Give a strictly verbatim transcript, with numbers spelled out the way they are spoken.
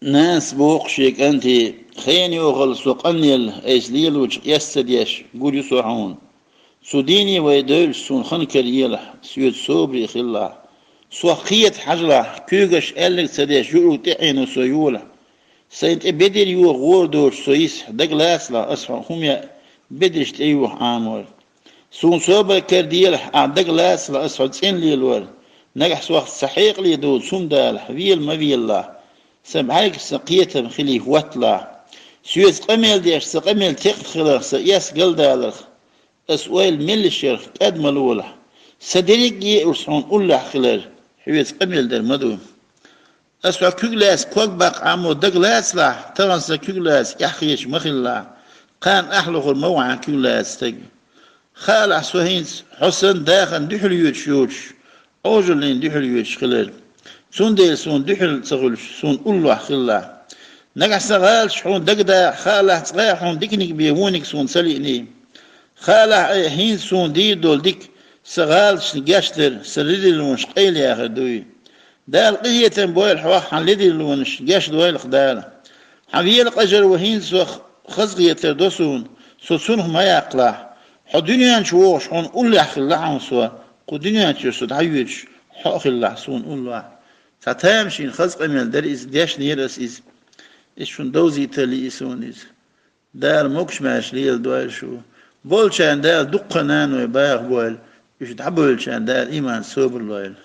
Нанас боху шен кӀанте: «Хенан йохалла со къанъелла, айса лелочух эс ца деш, гур ю со хьуна. Цу дийне вай девлча, суна хан караелахь, соьца собаре хилалахь. Сох кхета хьажалахь, куьйгаш аьлларг ца деш, юург тӀе Ӏено со йолахь. Сайна тӀе бедар йоха гӀора доцуш со йисахь, дагалацалахь, ас хьуна хӀума яа бедарш тӀе юха Ӏамор. Суна собар караделахь, ахь дагалацалахь, ас хьо цӀена лелор. Нагахь сох цхьа хьекъале доцу хӀума далахь, вела ма велалахь. Сан бӀаьргаш сан кхетам хилий хӀотталахь. Соьца къамел деш, сан къамел текхна хиларх, сан эс галдаларх, ас ойла меллачарх кӀад ма лолахь. Сан дерриге а уьш хьуна уллехь хилар, хьоьца къамел дар ма ду. Ас хьо куьг лаьцна ког баккха Ӏамо дагалацалахь, тахана сан куьг лаьцна эхь хеташ ма хилалахь, кхана ахь лохур ма ву хьан куьг лаьцна стаг. Хаалахь со хӀинца хьо санна дахарна дуьхьал йоьдуш йоцуш, Ӏожаллина дуьхьал йоьдуш хилар. Цундела суна дуьхьал ца хуьлуш, суна уллохь хилалахь. Нагахь сан гӀалаташ хьуна дагадаккха хаалахь, цкъа а хьуна диканиг бен вониг суна ца лиъний. Хаалахь айхьа хӀинца суна дийр долу дика, сан гӀалаташна гечдар, сан ледарлонаш къайлаяхар дуй. Дала къинхетам бойла хьох, хьан ледарлонаш гечдойла-кх Дала. Хьан вела къажар ву хӀинца сох хазахетар до суна, со цунах ма яккхалахь. Хьо дуьнен чу вогӀуш хьуна уллехь хилалахь хьуна со, кху дуьнен чуьра со дӀайоьдуш хьо а хилалахь суна уллохь. Цхьа тамашийна хаза къамел дара иза, дешнера ас иза. Иза шуна довзийталли и суна иза. Дала могуш-маьрша леладойла шу. Болчарна Дала дуккха наной баха бойла, уьш дӀабевллачарна Дала иман, собар лойла.